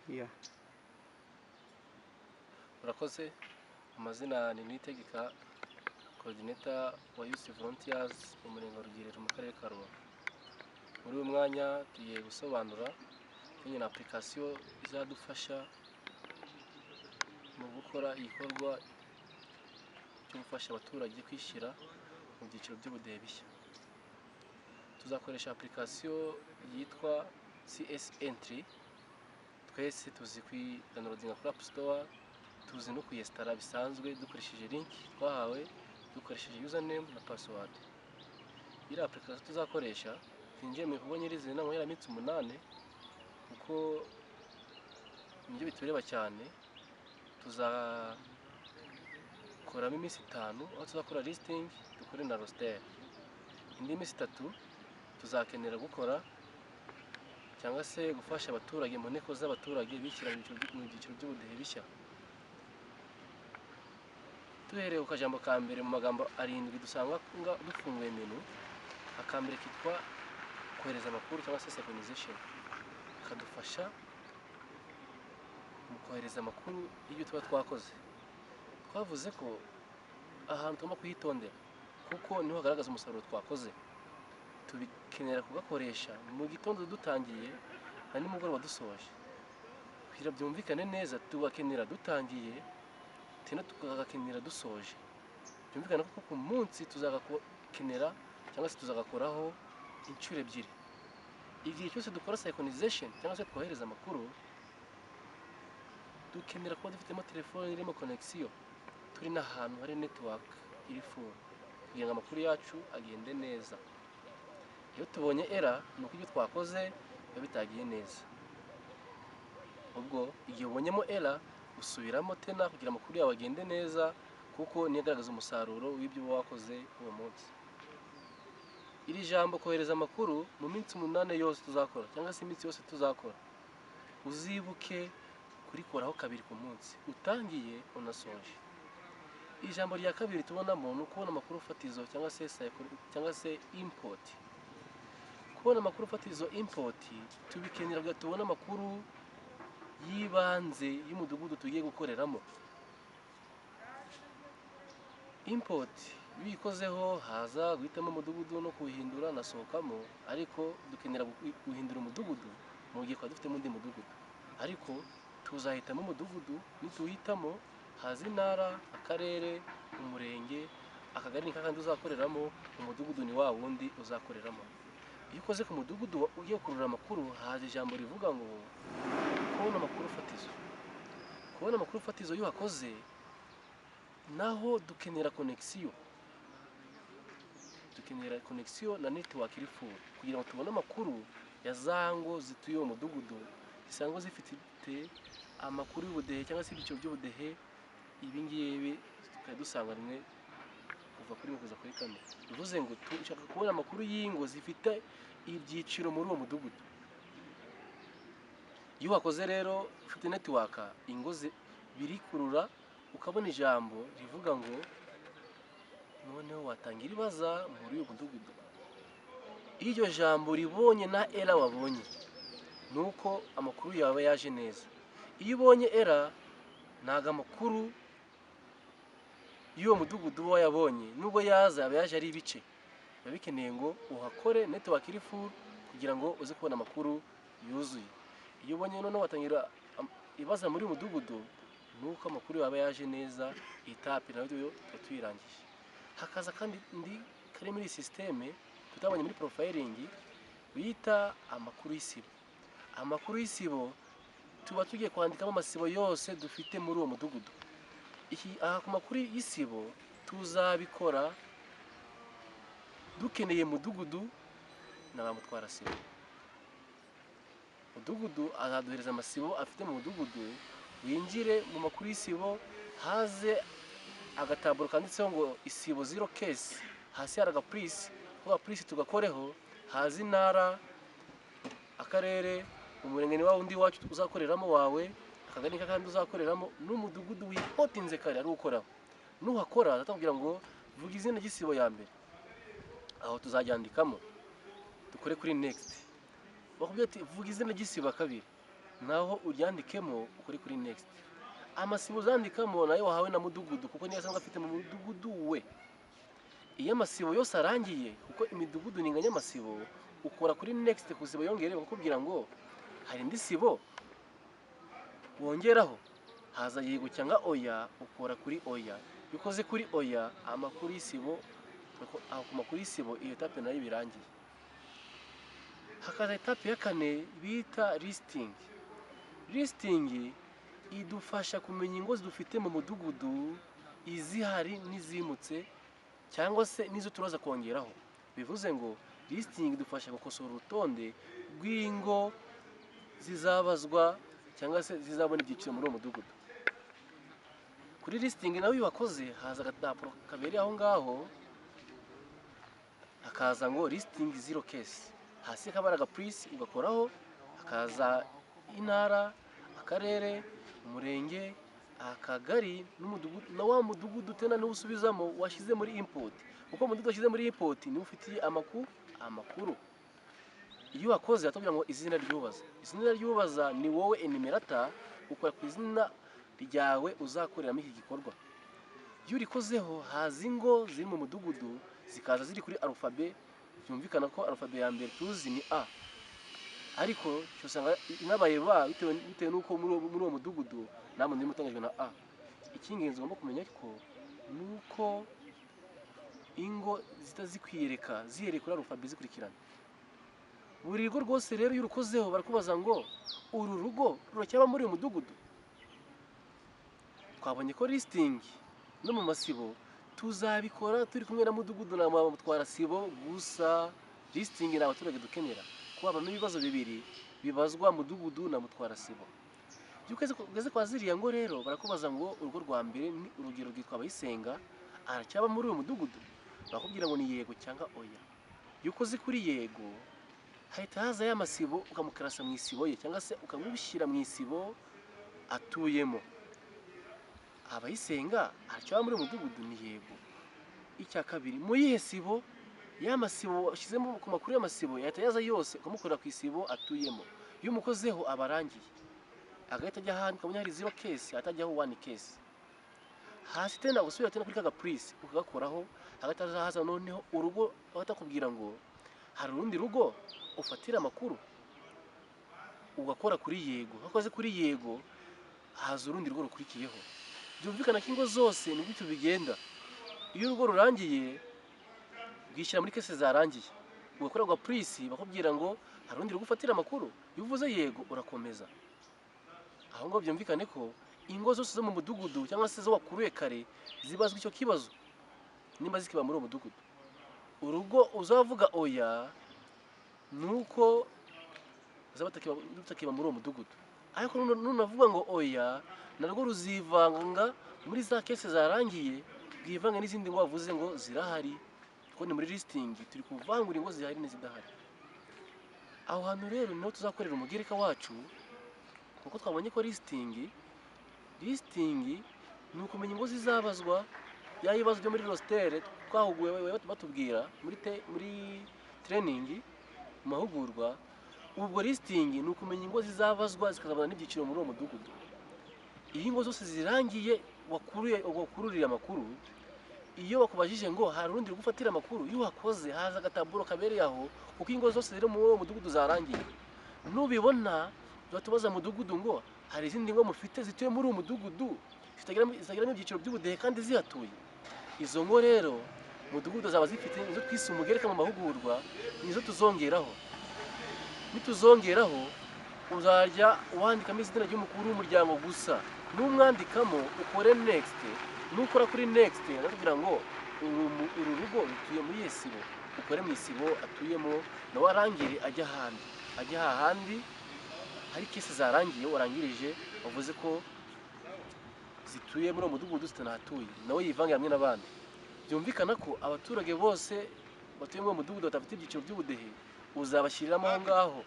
Yeah. Murakoze. Amazina ni Niyitegeka, coordinator wa Youth Volunteers mu Murenge wa Rugerero, mu Karere ka Rubavu. Muri uyu mwanya tugiye gusobanura ibijyanye na application izadufasha mu gukora igikorwa cyo gufasha abaturage kwishyira mu byiciro by'ubudehe bishya. Tuzakoresha application yitwa CS Entry. Twese tuzi kuyidownloadinga kuri App Store, tuzi no kuyinstalla bisanzwe dukoresheje link twahawe, dukoresheje username na password. Iriya application tuzakoresha, twinjiye mu bikorwa nyirizina muri iriya minsi 8, kuko nibyo bitureba cyane. Tuzakoramo iminsi 5 aho tuzakora listing, dukore na roster. Indi minsi 3 tuzakenera gukora cyangwa se gufasha abaturage mu nteko z'abaturage bishyira mu byiciro by'ubudehe bishya. Duhereye ku kajambo ka mbere mu magambo 7 dusanga dufunguye menu, akambere kitwa kohereza amakuru cyangwa se synchronization, kadufasha mu kohereza amakuru y'ibyo tuba twakoze. Twavuze ko ahantu tugomba kuhitondera, kuko niho hagaragaza umusaruro twakoze. Tubikenera kugakoresha mu gitondo dutangiye na nimugoroba dusoje. Kugira byumvikane neza, tugakenera dutangiye tena tukagakenera dusoje. Byumvikane ko ku munsi tuzagakenera cyangwa se tuzagakoraho inshuro ebyiri. Igihe cyose dukora synchronization cyangwa se twohereza amakuru, dukenera kuba dufitemo telefone irimo connection, turi n'ahantu hari network iri full, kugira ngo amakuru yacu agende neza. Iyo tubonye error, ni uko ibyo twakoze biba bitagiye neza. Ubwo igihe ubonyemo error, usubiramo tena kugira amakuru yawe agende neza, kuko niyo agaragaza umusaruro w'ibyo uba wakoze uwo munsi. Iri jambo kohereza amakuru, mu minsi 8 yose tuzakora cyangwa se iminsi yose tuzakora, uzibuke kurikoraho kabiri ku munsi, utangiye unasoje. Ijambo rya kabiri tubonamo ni ukubona amakuru fatizo cyangwa se import. Kubona amakuru fatizo, import, tubikenera kugira tubone amakuru y'ibanze y'umudugudu tugiye gukoreramo. Import iyo uyikozeho, haza guhitamo umudugudu no kuwuhindura nasohokamo, ariko dukenera guhindura umudugudu mu gihe twaba dufitemo undi mudugudu. Ariko tuzahitamo umudugudu, nituwuhitamo haza intara, akarere, umurenge, akagari ni kakandi uzakoreramo, umudugudu ni wa wundi uzakoreramo. Iyo ukoze ku mudugudu ugiye kurura amakuru, haza ijambo rivuga ngo kubona amakuru fatizo. Kubona amakuru fatizo, iyo uhakoze naho dukenera connection, dukenera connection na network iri full kugira ngo tubone amakuru ya za ngo zituye uwo mudugudu zisanzwe zifite amakuru y'ubudehe cyangwa se ibyiciro by'ubudehe. Ibi ngibi tukaba dusanga rimwe kuva kuri rimwe kugeza kuri kane. Bivuze ngo dushaka kubona amakuru y'ingo zifite ibyiciro muri uwo mudugudu. Iyo wakoze rero ufite network, ingo birikurura, ukabona ijambo rivuga ngo noneho watangira ibaza muri uyu mudugudu. Iyo iryo jambo ribonye na error wabonye, ni uko amakuru yawe yaje neza. Iyo ubonye error, ntabwo amakuru y'uwo mudugudu uba wayabonye. Nubwo yaza, aba yaje ari ibice. Biba bikeneye ngo uhakore network iri full kugira ngo uze kubona amakuru yuzuye. Iyo ubonye noneho watangira ibaza muri uyu mudugudu, ni uko amakuru yaba yaje neza. Étape nayo tuba tuyirangije. Hakaza kandi indi kari muri iyi système tutabonye muri profiling, bita amakuru y'isibo. Amakuru y'isibo, tuba tugiye kwandikamo amasibo yose dufite muri uwo mudugudu. Iki aha ku makuru y'isibo tuzabikora dukeneye mudugudu na ba mutwarasibo. Mudugudu azaduhereza amasibo afite mu mudugudu. Winjire mu makuru y'isibo, haze agataburo kanditseho ngo isibo zero case, hasi hari agaplus. Ako gaplus tugakoreho, haza intara, akarere, umurenge ni wa wundi wacu uzakoreramo wawe, akagari ni kandi uzakoreramo, n'umudugudu wipotinze kare ari ukoraho. Nuhakora atakubwira ngo vuga izina ry'isibo ya mbere, aho tuzaryandikamo, dukore kuri next. Bakubwira ati vuga izina ry'isibo ya kabiri. Naho uryandikemo, ukore kuri next. Amasibo uzandikamo nayo wahawe na mudugudu, kuko niyo asanzwe afite mu mudugudu we. Iyo amasibo yose arangiye, kuko imidugudu ni inganyamasibo, ukora kuri next ku sibo yongere, bakakubwira ngo hari indi sibo wongeraho, haza yego cyangwa oya, ukora kuri oya. Iyo ukoze kuri oya, amakuru y'isibo aho, ku makuru y'isibo, iyo étape nayo birangiye. Hakaza étape ya kane bita listing. Listing idufasha kumenya ingo dufite mu mudugudu, izihari n'izimutse cyangwa se n'izo turaza kongeraho. Bivuze ngo listing idufasha gukosora urutonde rw'ingo zizabazwa cyangwa se zizabona ibyiciro muri uwo mudugudu. Kuri listing nawe iyo wakoze, haza agadapuro kabereye aho ngaho, hakaza ngo listing zero case, hasi hakaba aga plus, ugakoraho, hakaza intara, akarere, umurenge, akagari n'umudugudu, na wa mudugudu tena niwo usubizamo washyize muri input, kuko umudugudu washyize muri input niwo ufitiye amakuru. Iyo wakoze, atubwira ngo izina ry'ubaza. Izina ry'ubaza ni wowe enumerator, ukora ku izina ryawe uzakoreramo iki gikorwa. Iyo urikozeho, haza ingo ziri mu mudugudu, zikaza ziri kuri alphabet. Byumvikana ko alphabet ya mbere tuzi ni A, ariko usanga inabaye B bitewe n'uko muri uwo mudugudu nta muntu urimo utangijwe na A. Icy'ingenzi ugomba kumenya ko ni uko ingo zita zikwiyereka zihereye kuri alphabet zikurikirana. Buri rugo rwose rero iyo urukozeho, barakubaza ngo uru rugo ruracyaba muri uyu mudugudu? Twabonye ko listing no mu masibo tuzabikora turi kumwe na mudugudu na mutwara sibo gusa. Listing ni abaturage dukenera kuko habamo ibibazo bibiri bibazwa mudugudu na mutwara sibo. Iyo ugeze kwa ziriya ngo rero, barakubaza ngo urugo rwa mbere, ni urugero, rwitwa Abayisenga, aracyaba muri uyu mudugudu? Barakubwira ngo ni yego cyangwa oya. Iyo ukoze kuri yego, hahita haza ya masibo, ukamukarasa mu isibo ye cyangwa se ukamushyira mu isibo atuyemo. Abayisenga aracyaba muri uyu mudugudu? Ni yego. Icya kabiri, mu yihe sibo? Ya masibo washyizemo ku makuru y'amasibo yahita yaza yose, ukamukorera ku isibo atuyemo. Iyo umukozeho aba arangiye, agahita ajya ahandi, ukabona hari zero case, atajyaho one case. Hasi tena usubira tena kuri kaga plus, ukagakoraho, hagahita haza noneho urugo, batakubwira ngo hari urundi rugo ufatira amakuru, ugakora kuri yego. Wakoze kuri yego, haza urundi rugo rukurikiyeho. Byumvikana ko ingo zose ni gutyo bigenda. Iyo urugo rurangiye, bwishyira muri case zarangiye, ugakora plus, bakubwira ngo hari urundi rugo ufatira amakuru. Iyo uvuze yego, urakomeza aho ngaho. Byumvikane ko ingo zose zo mu mudugudu cyangwa se zo wakuruye kare zibazwa icyo kibazo nimba zikiba muri uwo mudugudu. Urugo uzavuga oya, ni uko uzaba rutakiba muri uwo mudugudu, ariko nunavuga ngo oya, narwo ruzivanga muri za case zarangiye, rwivange n'izindi ngo wavuze ngo zirahari, kuko ni muri listing turi kuvangura ingo zihari n'izidahari. Aho hantu rero niho tuzakorera umugereka wacu, kuko twabonye ko listing ni ukumenya ingo zizabazwa, ya bibazo byo muri roster twahuguwe batubwira muri training, mu mahugurwa. Ubwo listing ni ukumenya ingo zizabazwa, zikazabona n'ibyiciro muri uwo mudugudu. Iyo ingo zose zirangiye wakuruye, wakururiye amakuru, iyo bakubajije ngo hari urundi rugufatira amakuru, iyo uhakoze haza agataburo kabereye aho, kuko ingo zose ziri muri uwo mudugudu zarangiye. Nubibona, tubaza mudugudu ngo hari izindi ngo mufite zituye muri uwo mudugudu zitagiramo ibyiciro by'ubudehe kandi zihatuye? Izo ngo rero mudugudu zaba zifite, izo twise umugereka mu mahugurwa, nizo tuzongeraho. Nituzongeraho, uzajya wandikamo izina ry'umukuru w'umuryango gusa. Numwandikamo, ukore next. Nukora kuri next, arakubwira ngo uru rugo rutuye muri iyo sibo, ukore mu isibo atuyemo, nawe arangire ajya ahandi, ajya hahandi hari case zarangiye, warangirije, wavuze ko zituye muri uwo mudugudu zitanahatuye, nawe yivange hamwe n'abandi. Byumvikana ko abaturage bose batuye muri uwo mudugudu badafite ibyiciro by'ubudehe uzabashyiriramo aho ngaho.